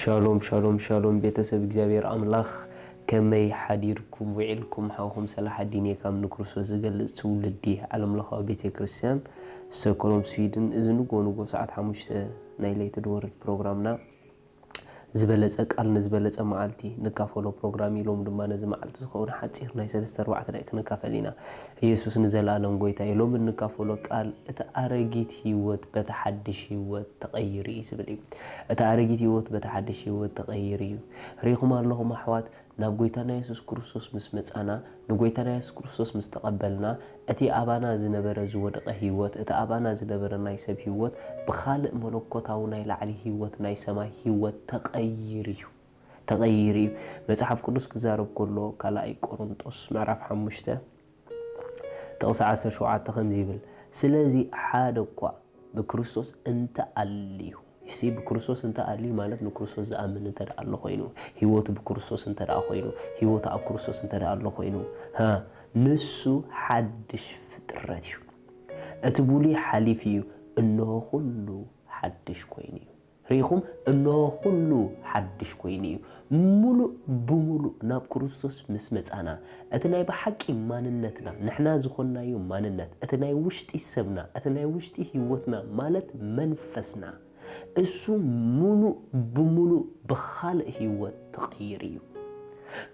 ሻሎም ሻሎም ሻሎም ቤተሰብ እግዚኣብሔር ኣምላኽ፣ ከመይ ሓዲርኩም ውዒልኩም? ሓውኹም ሰላሓዲን እየ ካብ ንክርስቶስ ዝገልጽ ትውልዲ ዓለምለኻዊ ቤተ ክርስቲያን ሰኮሎም ስዊድን። እዚ ንጎ ንጎ ሰዓት ሓሙሽተ ናይ ለይቲ ድወርድ ፕሮግራምና ዝበለጸ ቃል ንዝበለጸ መዓልቲ ንካፈሎ ፕሮግራም እዩ። ሎም ድማ ነዚ መዓልቲ ዝኸውን ሓጺር ናይ ሰለስተ ኣርባዕተ ደቂ ክንካፈል ኢና። ኢየሱስ ንዘለኣለም ጎይታ እዩ። ሎም እንካፈሎ ቃል እቲ ኣረጊት ህይወት በቲ ሓድሽ ህይወት ተቐይሩ እዩ ዝብል እዩ። እቲ ኣረጊት ህይወት በቲ ሓድሽ ህይወት ተቐይሩ እዩ። ርኢኹም ኣለኹም ኣሕዋት፣ ናብ ጎይታና የሱስ ክርስቶስ ምስ መጻና፣ ንጎይታና የሱስ ክርስቶስ ምስ ተቐበልና፣ እቲ ኣባና ዝነበረ ዝወደቐ ህይወት፣ እቲ ኣባና ዝነበረ ናይ ሰብ ህይወት ብኻልእ መለኮታዊ ናይ ላዕሊ ህይወት፣ ናይ ሰማይ ህይወት ተቐይሩ እዩ። ተቐይሩ እዩ። መጽሓፍ ቅዱስ ክዛረብ ከሎ ካልኣይ ቆሮንጦስ ምዕራፍ ሓሙሽተ ጥቕሲ ዓሰርተ ሸውዓተ ከምዚ ይብል፣ ስለዚ ሓደ እኳ ብክርስቶስ እንተኣልዩ፣ እሲ ብክርስቶስ እንተኣልዩ ማለት ንክርስቶስ ዝኣምን እንተ ደኣ ኣሎ ኮይኑ፣ ህይወቱ ብክርስቶስ እንተ ደኣ ኮይኑ፣ ህይወቱ ኣብ ክርስቶስ እንተ ደኣ ኣሎ ኮይኑ፣ ሃ፣ ንሱ ሓድሽ ፍጥረት እዩ። እቲ ብሉይ ሓሊፉ እዩ፣ እንሆ ኩሉ ሓድሽ ኮይኑ እዩ። ርኢኹም፣ እንሆ ኩሉ ሓድሽ ኮይኑ እዩ። ምሉእ ብምሉእ ናብ ክርስቶስ ምስ መጻና፣ እቲ ናይ ብሓቂ ማንነትና፣ ንሕና ዝኾንናዮ ማንነት፣ እቲ ናይ ውሽጢ ሰብና፣ እቲ ናይ ውሽጢ ህይወትና ማለት መንፈስና፣ እሱ ምሉእ ብምሉእ ብኻልእ ህይወት ተቐይሩ እዩ።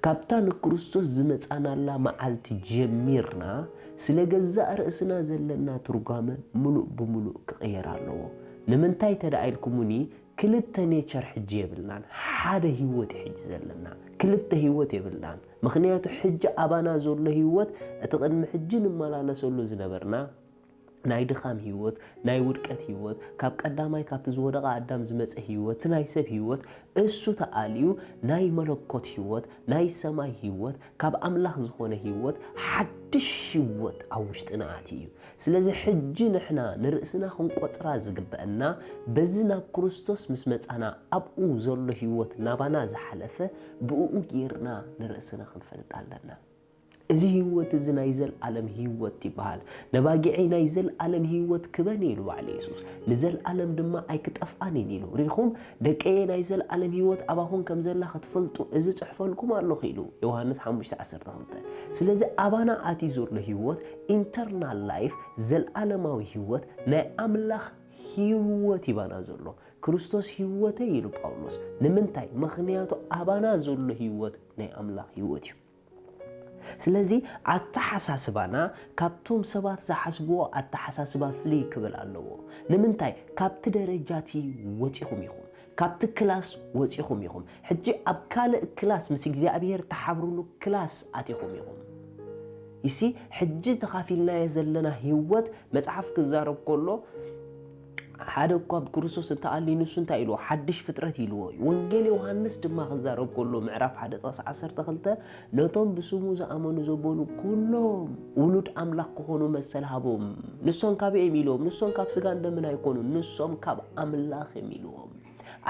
ካብታ ንክርስቶስ ዝመጻናላ መዓልቲ ጀሚርና፣ ስለ ገዛእ ርእስና ዘለና ትርጓመ ምሉእ ብምሉእ ክቕየር ኣለዎ። ንምንታይ እንተ ደኣ ኢልኩምኒ፣ ክልተ ኔቸር ሕጂ የብልናን። ሓደ ህይወት እዩ ሕጂ ዘለና። ክልተ ህይወት የብልናን። ምኽንያቱ ሕጂ ኣባና ዘሎ ህይወት፣ እቲ ቅድሚ ሕጂ ንመላለሰሉ ዝነበርና ናይ ድኻም ህይወት፣ ናይ ውድቀት ህይወት፣ ካብ ቀዳማይ ካብቲ ዝወደቐ ኣዳም ዝመጸ ህይወት፣ እቲ ናይ ሰብ ህይወት፣ እሱ ተኣልዩ ናይ መለኮት ህይወት፣ ናይ ሰማይ ህይወት፣ ካብ ኣምላኽ ዝኾነ ህይወት፣ ሓድሽ ህይወት ኣብ ውሽጥና ኣትዩ እዩ። ስለዚ ሕጂ ንሕና ንርእስና ክንቆጽራ ዝግበአና፣ በዚ ናብ ክርስቶስ ምስ መጻና ኣብኡ ዘሎ ህይወት ናባና ዝሓለፈ፣ ብእኡ ጌርና ንርእስና ክንፈልጥ ኣለና። እዚ ህይወት እዚ ናይ ዘልኣለም ህይወት ይበሃል። ነባጊዐይ ናይ ዘልኣለም ህይወት ክበን ኢሉ ባዕሉ የሱስ፣ ንዘልኣለም ድማ ኣይክጠፍኣን እየን ኢሉ። ርኢኹም፣ ደቀየ ናይ ዘልኣለም ህይወት ኣባኹም ከም ዘላ ክትፈልጡ እዚ ጽሕፈልኩም ኣለኹ ኢሉ ዮሃንስ ሓሙሽተ ዓሰርተ ክልተ። ስለዚ ኣባና ኣትዩ ዘሎ ህይወት፣ ኢንተርናል ላይፍ፣ ዘልኣለማዊ ህይወት፣ ናይ ኣምላኽ ህይወት ይባና ዘሎ። ክርስቶስ ህይወተይ ኢሉ ጳውሎስ። ንምንታይ? ምኽንያቱ ኣባና ዘሎ ህይወት ናይ ኣምላኽ ህይወት እዩ። ስለዚ ኣተሓሳስባና ካብቶም ሰባት ዝሓስብዎ ኣተሓሳስባ ፍልይ ክብል ኣለዎ። ንምንታይ? ካብቲ ደረጃ እቲ ወጺኹም ኢኹም። ካብቲ ክላስ ወጺኹም ኢኹም። ሕጂ ኣብ ካልእ ክላስ ምስ እግዚኣብሔር ትሓብርሉ ክላስ ኣቲኹም ኢኹም። ይሲ፣ ሕጂ ተኻፊልናዮ ዘለና ህይወት መጽሓፍ ክዛረብ ከሎ፣ ሓደ እኳ ብክርስቶስ እንተኣልዩ ንሱ እንታይ ኢልዎ? ሓድሽ ፍጥረት ኢልዎ እዩ። ወንጌል ዮሃንስ ድማ ክዛረብ ከሎ ምዕራፍ ሓደ ጥቕሲ ዓሰርተ ክልተ፣ ነቶም ብስሙ ዝኣመኑ ዘበሉ ኩሎም ውሉድ ኣምላኽ ክኾኑ መሰል ሃቦም። ንሶም ካብ እዮም ኢልዎም? ንሶም ካብ ስጋን ደምን ኣይኮኑን፣ ንሶም ካብ ኣምላኽ እዮም ኢልዎም።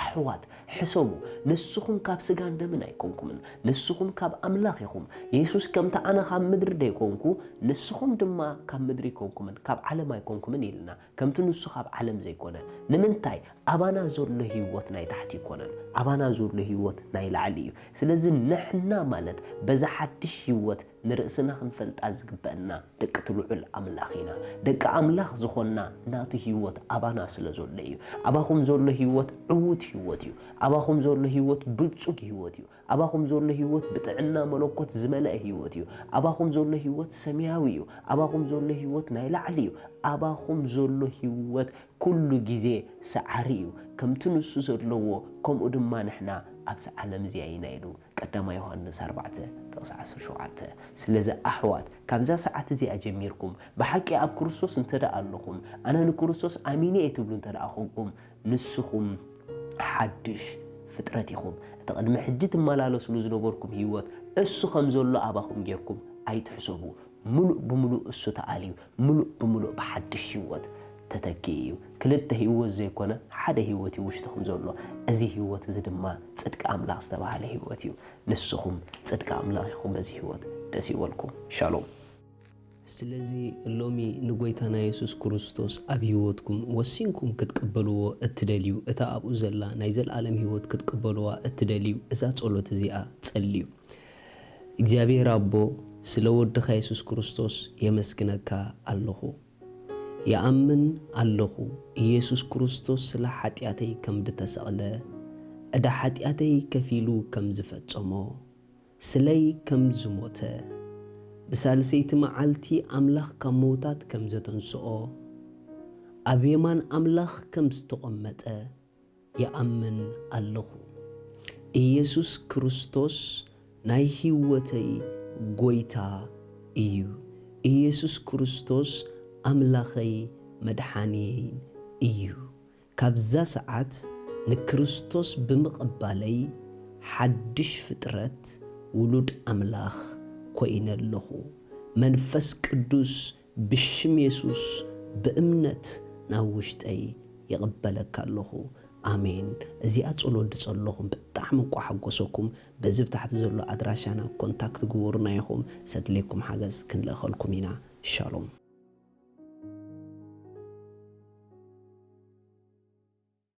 ኣሕዋት ሕሰቡ፣ ንስኹም ካብ ስጋን ደምን ኣይኮንኩምን፣ ንስኹም ካብ ኣምላኽ ኢኹም። የሱስ ከምቲ ኣነ ካብ ምድሪ ደይኮንኩ፣ ንስኹም ድማ ካብ ምድሪ ኣይኮንኩምን፣ ካብ ዓለም ኣይኮንኩምን ኢልና። ከምቲ ንሱ ካብ ዓለም ዘይኮነ። ንምንታይ? ኣባና ዘሎ ህይወት ናይ ታሕቲ ኣይኮነን፣ ኣባና ዘሎ ህይወት ናይ ላዕሊ እዩ። ስለዚ ንሕና ማለት በዛ ሓድሽ ህይወት ንርእስና ክንፈልጣ ዝግበአና ደቂ እቲ ልዑል ኣምላኽ ኢና። ደቂ ኣምላኽ ዝኾንና ናቱ ህይወት ኣባና ስለ ዘሎ እዩ። ኣባኹም ዘሎ ህይወት ዕዉት ህይወት እዩ። ኣባኹም ዘሎ ህይወት ብልጹግ ህይወት እዩ። ኣባኹም ዘሎ ህይወት ብጥዕና መለኮት ዝመልአ ህይወት እዩ። ኣባኹም ዘሎ ህይወት ሰማያዊ እዩ። ኣባኹም ዘሎ ህይወት ናይ ላዕሊ እዩ። ኣባኹም ዘሎ ህይወት ኩሉ ግዜ ሰዓሪ እዩ። ከምቲ ንሱ ዘለዎ፣ ከምኡ ድማ ንሕና ኣብዚ ዓለም እዚኣ ኢና ኢሉ ቀዳማይ ዮሃንስ ኣርባዕተ ጥቕሲ ዓሰርተ ሸውዓተ። ስለዚ ኣሕዋት፣ ካብዛ ሰዓት እዚኣ ጀሚርኩም ብሓቂ ኣብ ክርስቶስ እንተ ደኣ ኣለኹም፣ ኣነ ንክርስቶስ ኣሚነ እየ ትብሉ እንተ ደኣ ኾንኩም፣ ንስኹም ሓድሽ ፍጥረት ኢኹም። እቲ ቅድሚ ሕጂ ትመላለስሉ ዝነበርኩም ህይወት እሱ ከም ዘሎ ኣባኹም ጌርኩም ኣይትሕሰቡ። ምሉእ ብምሉእ እሱ ተኣልዩ፣ ምሉእ ብምሉእ ብሓድሽ ህይወት ተተኪኡ እዩ። ክልተ ህይወት ዘይኮነ ሓደ ህይወት እዩ ውሽጥኹም ዘሎ። እዚ ህይወት እዚ ድማ ጽድቂ ኣምላኽ ዝተባህለ ህይወት እዩ። ንስኹም ጽድቂ ኣምላኽ ኢኹም። በዚ ህይወት ደስ ይበልኩም። ሻሎም። ስለዚ ሎሚ ንጎይታና የሱስ ክርስቶስ ኣብ ህይወትኩም ወሲንኩም ክትቅበልዎ እትደልዩ፣ እታ ኣብኡ ዘላ ናይ ዘለኣለም ህይወት ክትቅበልዋ እትደልዩ፣ እዛ ጸሎት እዚኣ ጸልዩ። እግዚኣብሔር ኣቦ፣ ስለ ወድኻ የሱስ ክርስቶስ የመስግነካ ኣለኹ። ይኣምን ኣለኹ፣ ኢየሱስ ክርስቶስ ስለ ሓጢኣተይ ከም ድተሰቕለ፣ ዕዳ ሓጢኣተይ ከፊሉ ከም ዝፈጸሞ፣ ስለይ ከም ዝሞተ፣ ብሳልሰይቲ መዓልቲ ኣምላኽ ካብ ምዉታት ከም ዘተንስኦ፣ ኣብ የማን ኣምላኽ ከም ዝተቐመጠ ይኣምን ኣለኹ። ኢየሱስ ክርስቶስ ናይ ህይወተይ ጎይታ እዩ። ኢየሱስ ክርስቶስ ኣምላኸይ መድሓንየይን እዩ። ካብዛ ሰዓት ንክርስቶስ ብምቕባለይ ሓድሽ ፍጥረት ውሉድ ኣምላኽ ኮይነ ኣለኹ። መንፈስ ቅዱስ ብሽም የሱስ ብእምነት ናብ ውሽጠይ ይቕበለካ ኣለኹ። ኣሜን። እዚኣ ጸሎት ድጸለኹም ብጣዕሚ እንቋ ሓጎሰኩም። በዚ ብታሕቲ ዘሎ ኣድራሻና ኮንታክት ግበሩና ኢኹም። ሰድሌኩም ሓገዝ ክንልእኸልኩም ኢና። ሻሎም።